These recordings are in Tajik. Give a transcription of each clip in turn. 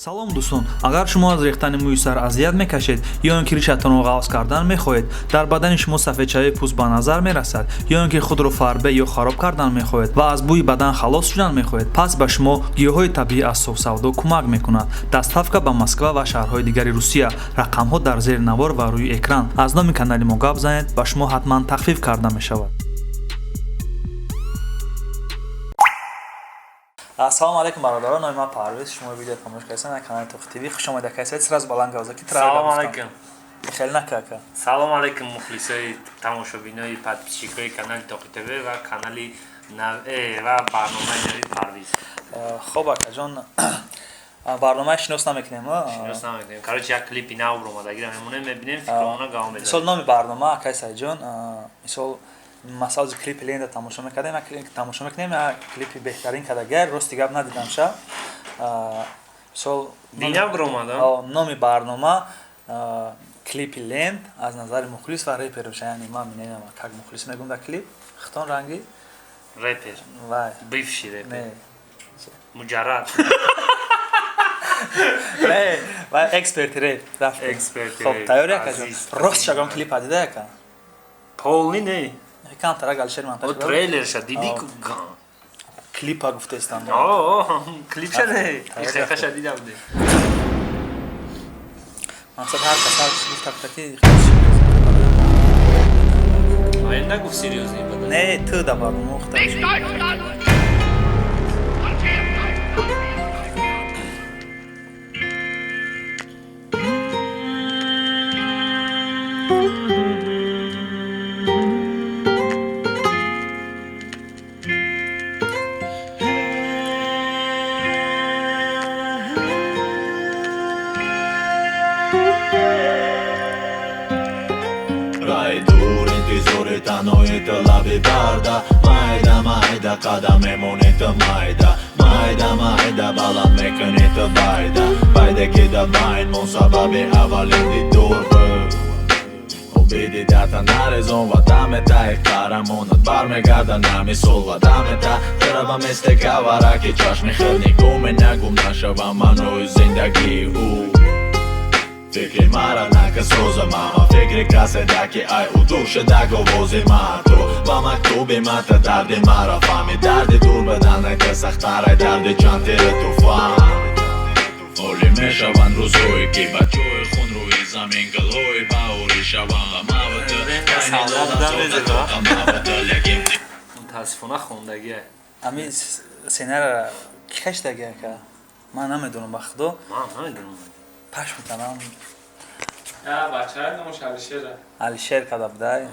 Салом, дӯстон! Агар шумо аз рехтани мӯи сар азият мекашед ё ин ки ришатонро ғафз кардан мехоҳед, дар бадани шумо сафедшавии пӯст ба назар мерасад, ё ин ки худро фарбе ё хароб кардан мехоҳед ва аз бӯи бадан халос шудан мехоҳед, пас ба шумо гиёҳҳои табиӣ аз Софсавдо кӯмак мекунад. Доставка ба Москва ва шаҳрҳои дигари Русия. Рақамҳо дар зери навор ва рӯи экран. Аз номи канали мо гап занед, ба шумо ҳатман тахфиф карда мешавад. Ассалому алайкум, бародарон! Номи ман Парвиз, шумо видео тамошо кардед на канали Тоқи ТВ. Хуш омадед, кайсед? Сразу баланд гавза ки Салом алайкум. Хеле накака. Салом алайкум, мухлисои, тамошобинои, подписчикои канали Тоқи ТВ ва канали ва барномаи нави Парвиз. Хоб, акаҷон, барномаи шинос намекунем. Шинос намекунем. Короче, як клипи нав омадагира мемонем, мебинем, фикрона гавом медиҳем. Мисол, номи барнома, акай Сайҷон, мисол, масалан, клипи Ленда тамошо мекардем, тамошо мекунем, клипи беҳтарин кардагар, рости гап, надидам ша. Мисол, динав омада. Номи барнома клипи Ленд аз назари мухлис ва репер боша, яъне ман миненам как мухлис мегум дар клип хитон ранги репер. Вай. Бывший репер. Муҷаррад. Не, вай, эксперти реп. Эксперти. Хоб, тайёр, якаҷон? Рост шагом, клипа дида, яка? Полный не. Камтара Алишер монтаж. Трейлерша диди ку? Клипа гуфтестам. Клипша не, ихеқаша дида буде. Мақсад, ҳар кас ҳар чиз гуфта ки. Ай, нагуфт, серьёзный бада. Не, ту да барнома ухта. Раи дур интизори танҳои ту, лаби барда, майда майда қадам мемонӣ ту, майда майда майда баланд мекунӣ ту байда байда, ки да байн мо сабаби аввалин дидор буд. Обиди дата нарезон ва дамета қаҳрамонат бармегарда намисол ва дамета тираба мисли гавараки чашми худ нигоҳ менагум нашавам маънои зиндагии ӯ. Фикри мара нака соза мама, фикри касе даки ай ӯ дур шуда, говози ма ту ба мактуби мата дарди мара фаҳми, дарди дур баданака сахтарай дарди чанд тири туфан. Олӣ мешаванд рӯзҳое, ки ба ҷои хун рӯи замин гулҳои баҳорӣ шаванд ва мавту. Мутаассифона, хондагия. Ами сценария ки кашидаги, ака? Ман намедонам, ба худо. Ман намедонам. Паш мекунам. Бача номаш Алишера. Алишер када будай,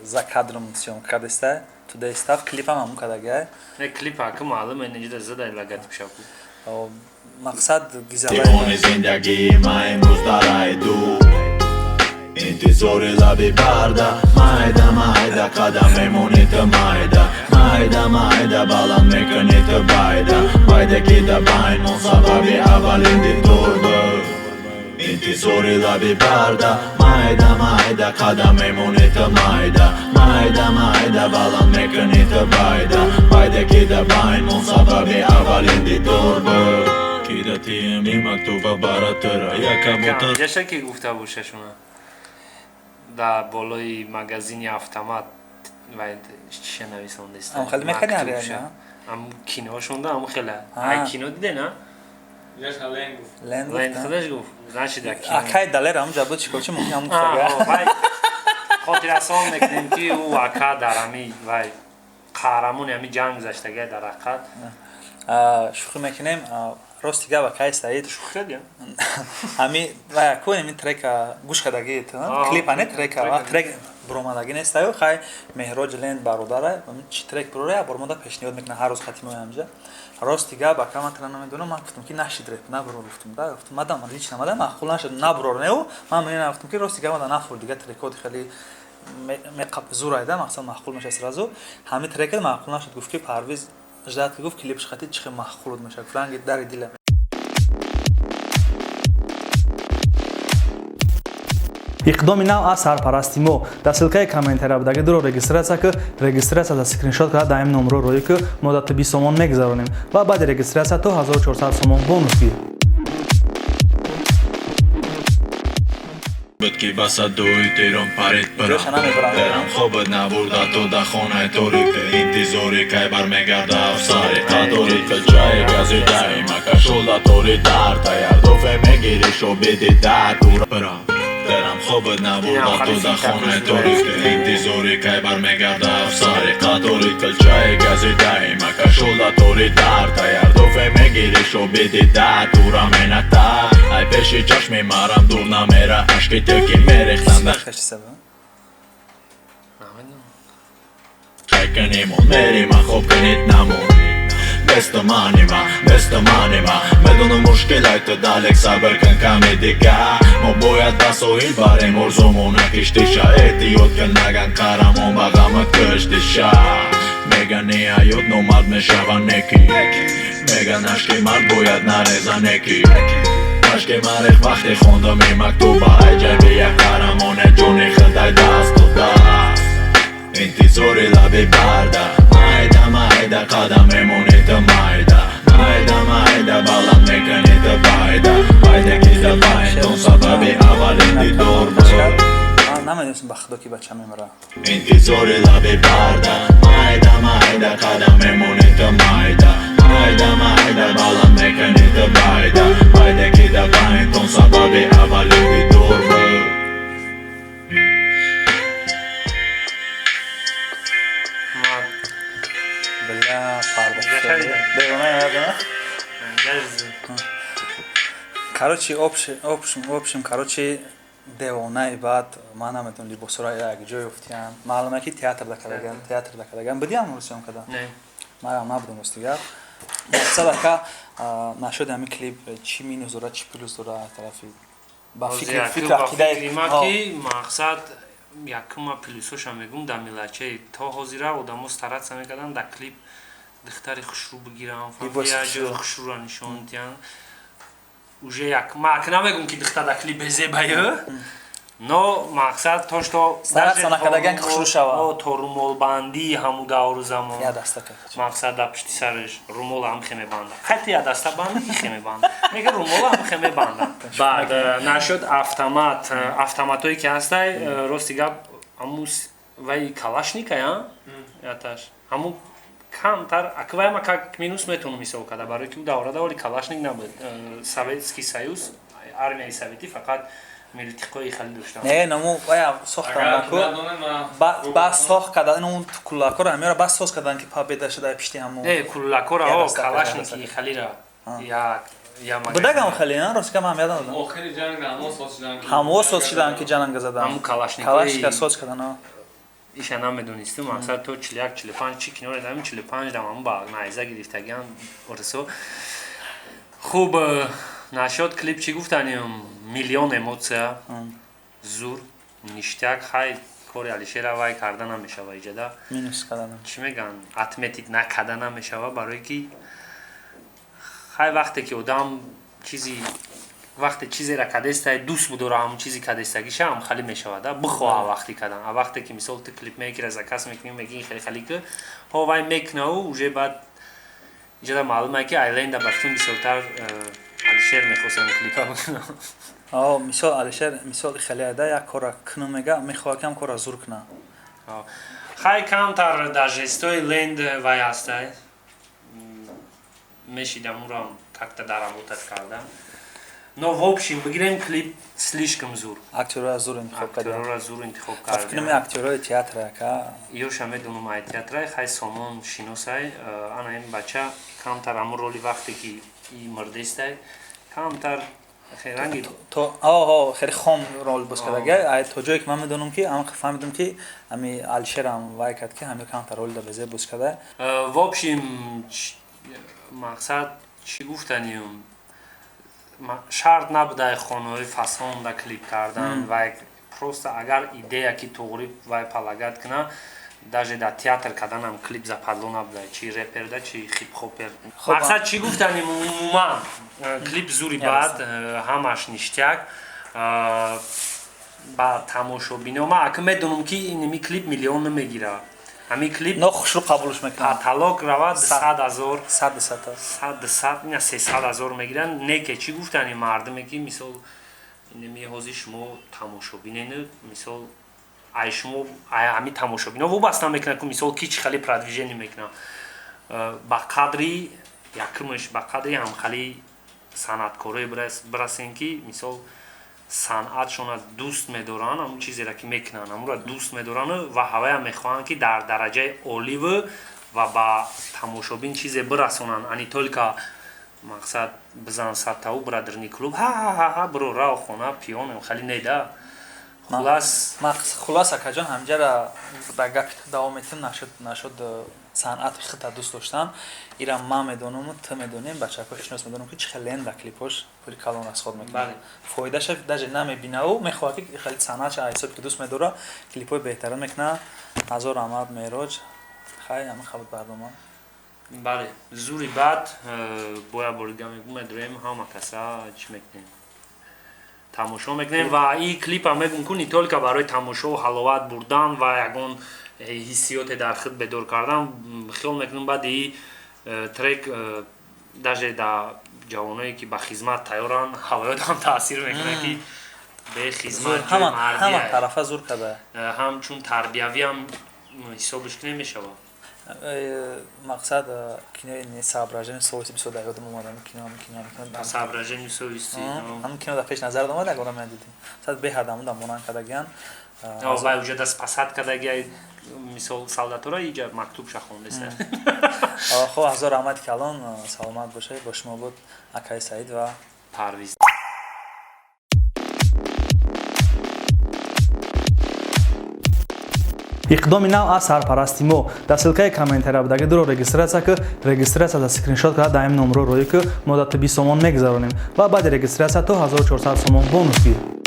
за кадром съёмка кардеста, туда став клипам ҳамун кадагай. Не, клип ака маълум, инҷида задай логотип шаку. Мақсад Дивони зиндагии ма имрӯз дар раи дур интизори лаби барда, майда майда қадам мемонӣ ту, майда майда майда баланд мекунӣ ту байда байда, ки да байн мо сабаби аввалин дидор буд. Интизори лаби барда, майда майда қадам мемонӣ ту, майда майда майда баланд мекунӣ ту байда байда, ки да байн мо сабаби аввалин дидор буд. Кидатием и мактуба баратыра якабота. Яша ки гуфта боша шуна дар болои магазини автомат ва чиша нависондест. Ам хеле мекардем реально. Ам киношонда ам хеле ай кино диде на. Яша Лен гуфт. Лен. Лен худаш гуфт, значит, дар кино. Акай Далер ҳамунҷа буд, чикор чи мумкин ҳамун гуфтага. Хотиррасон мекунем, ки ӯ ака дар ами вай қаҳрамони ами ҷанг гузаштагия дар ҳақиқат. Шӯхӣ мекунем, рости гап, акай Саид. Шӯхӣ кардем. Ами вай ку ами трека гӯш кардагӣ ту, клипа не, трека, трек буромадагӣ нестаю. Хай, Меҳроҷ Ленд бародара чи трек бурора бормода пешниҳод мекунад ҳар рӯз хатимои ҳамҷа. Рости гап, ака, ман тра намедонам, ман гуфтам, ки нашид реп набурор, гуфтам да, гуфтам мадам лично мадам маъқул нашуд, набурор неу. Ман менам, гуфтам, ки рости гап, мада нафур дига трекоди хеле зурайда, мақсад, маъқул меша сразу. Ҳами трека маъқул нашуд, гуфт, ки Парвиз ждать, ки гуфт, клипш хати чихе маъқул меша, гуфт, ранги дари дила. Иқдоми нав аз сарпарасти мо: дар ссылкаи комментария будаги дуро регистрация ки, регистрация за скриншот карда даим номро роӣ ки, мо да ту 20 сомон мегузаронем ва баъди регистрация то 1400 сомон бонус гир. Буд ки ба садои тирон парид Ҷоша пирам. Намебарам. Дерам хобат набурда то да хонаи торик, интизори кай бармегарда афсари қатори. Килчаи газидаи макашола тори дар таярдофе мегири шобиди дар тура пирам. Дерам хобат набурда то да хонаи торик, интизори кай бармегарда афсари қатори. Килчаи газидаи макашола тори дар таярдофе мегири шобиди дар тура мената. Ай пеши чашми марам дур намера ашки ту ки мерехтанда. Чӣ сабаб? Намедонам. Кайканимон мерима хоб кунед намон. Бестоманима, бестоманима. Медонам мушкилай ту далек, сабр кун ками дига. Мо бояд ба соҳил барем орзумона киштиша. Эҳтиёт кун, наган қаҳрамон ба ғамат куштиша. Меган ҳаёт номард мешава неки. Меган ашки мард бояд нареза неки. Ашки марех вақте хондам ин мактуба. Ай ҷайби як қаҳрамоне ҷони худай даст дода. Интизори лаби барда. Майда майда қадам мемонӣ ту майда. Майда майда баланд мекунӣ ту пайда. Пайда ки да байнтон сабаби аввалин дидор буд. Ман намедонистам, ба худо, ки бача мемира. Интизори лаби барда. Майда майда қадам мемонӣ ту майда. Майда майда баланд мекунӣ ту пайда. Пайда ки да байнтон сабаби аввалин дидор буд. Ма Бля, парда. Ҷашарида. Девона ядона. Ҷаз. Короче, общем, короче, девонаи баъд ман наметавонам, либосҳоро як ҷой ёфтиям. Маълуме ки театр дакардаган, театр дакардаган. Будиам русиём када? Не. Манам набудам, рости гап. Мақсад ака, нашуд ҳами клип чӣ минус дорад, чӣ плюс дорад аз тарафи ба фикр ақидаи фикри ма ки мақсад якума плюсоша мегум дар миллатчаи то ҳозира одамо стараться мекарданд дар клип духтари хушрӯ бигиранд, Либоси як ҷои хушрӯ. Хушрӯра нишон диҳанд. Уже як ма ака намегум ки духтар дар клип безебаю, но мақсад то что Стараться накардаган ки хушрӯ шава. То румолбандии ҳаму давру замон. Я даста кард. Мақсад дар пушти сараш румол ҳам хе мебанда, хайти я даста банда, хе мебанда, мега румол ҳам хе мебанда. Баъд нашуд автомат, автоматое ки ҳастай, рости гап, ҳаму вай калашника я яташ ҳаму камтар аквай ма как минус метавонам ҳисоб карда, барои ки ӯ давра даври калашник набуд. Советский Союз, армияи советӣ фақат милтиқои хали доштанд. Не, наму вая сохтан Агар наку. надонем, ма Ба сох кардан он куллакора ҳамёра бас соз кардан ки победа шуда пишти ҳаму. Не, куллакора Я о даста, я калашники даста. халира як я Будагам хали, на рости гап, ман ёдам додам. Охири ҷанг ҳамо соз шудан ки Ҳамо соз шудан ки ҷананга задан. Ҳаму калашникои- Калашника соз кардан, а. Иша намедонистим, мақсад то 41, 45 чӣ киноре дам, 45 дам ҳаму ба найза гирифтагиан орисо. Хуб, нашод клип чӣ гуфтанем, миллион эмоция, зур, ништяк. Хай, кори Алишера вай карда намешава иҷада. Минус кардан. Чӣ мегӯянд, отметить накарда намешава, барое ки хай, вақте ки одам чизи вақте чизера кадестай, дӯст будора, ҳамун чизи кадестагиша ҳам хали мешавад, а бихоҳа вақти кадан. А вақте ки мисол ту клипмейкера заказ мекунӣ, мегӣ хели хали ки ҳо, вай мекунаву уже баъд иҷода маълуме ки айленда ба филм бисёртар Алишер мехостам клипа бикунам. О, мисол Алишер, мисол хеле ада як кора куну мега, мехоҳад ки ҳам кора зур куна. Хай, камтар дар жестои ленд вай ҳастай, мешидам урам как-то доработать карда, но в общем бигирем, клип слишком зур. Актёрора зур интихоб кардем. Актёрора зур интихоб Ба фикрам кардем. актёрои театра ака. Ёша медонум, ай театрай, хай, Сомон шиносай. Ана ин бача камтар ҳамун роли вақте ки и мирдестай камтар ранги То о хеле хом рол боз кардага. Ай то ҷое ки ман медонам, ки ам фаҳмидам, ки ами Алишерам вай кард, ки ҳами камтар рол да безе боз карда. В общем, мақсад чӣ гуфтанем, шарт набудай хонаҳои фасонда клип кардан. Вай просто агар идея ки туғри вай полагать куна, даже дар театр карданам клип западло набудай, чи реперда, чи хипхопер. Хоб, мақсад чӣ гуфтанем, умуман клип зури, баъд ҳамаш ништяк. Ба тамошобино ман ака медонам, ки иними клип миллион намегира, ҳамин клип Но хушрӯ қабулш мекунам. Потолок равад 100 000. Сад сад. 100, 200, ина 300 000 мегиранд. Не ке чӣ гуфтани, мардуме ки мисол Инами ҳозир шумо тамошобинен, мисол, ай шумо, ай ҳами тамошобино вобаста мекунад, ку мисол ки чӣ хеле продвижение мекунад. Ба қадри якумаш, ба қадри ҳамхали санъаткорое бирасем, ки мисол санъатшона дӯст медоранд, ҳамун чизеро ки мекунанд, ҳамунро дӯст медоранд ва ҳаваям мехоҳанд, ки дар дараҷаи оливу ва ба тамошобин чизе бирасонанд, а не только мақсад бизан садтаву бирадрни клуб, ҳа биро рао хона пиён, хали неда. Хулас. Хулас, акаҷон, ҳамҷара дар гапи давом метим. Нашуд санъати худта дӯст доштан, ира ман медонаму ту медонем, бачаҳо шинос медонам, ки чӣ хел ленда клипош пули калон расход мекунад, фоидаша даже намебинаву мехоҳад, ки хеле санъатша ҳисоби ки дӯст медора, клипҳои беҳтарин мекунад. Ҳазор раҳмат, Меҳроҷ. Хай, ҳамин хабуд барнома. Бале, зури баъд боя бори дига мегӯм, медроем, ҳама каса чӣ мекунем, тамошо мекунем. Ва и клипа мегӯм ку не только барои тамошо, ҳаловат бурдан ва ягон ҳиссиёте дар худ бедор кардан. Хиёл мекунам, баъди и трек даже да ҷавоное, ки ба хизмат тайёранд, ҳавоётам таъсир мекунад, ки бе хизмат ҳама тарафа зур карда. Ҳамчун тарбиявиам ҳисобиш ки намешавад. Мақсад, кинои «Соображение совести» бисёр дар ёдам омад. Кино, кино. «Соображение совести». Ҳамин кино дар пеш назар омад, ягона ман дидим, сад беҳад ҳамун да монанд кардагиян. Вай уҷа да спасать кардагия, мисол, солдатора иҷа мактубша хондеса. Хоб, ҳазор раҳмати калон, саломат бошед. Бо шумо буд акаи Саид ва Парвиз. Иқдоми нав аз сарпарасти мо: дар ссылкаи комментария будаги дуро регистрация ки, регистрация да скриншот карда даим номро роӣ ки, мо да ту 20 сомон мегузаронем ва баъди регистрация то 1400 сомон бонус гир.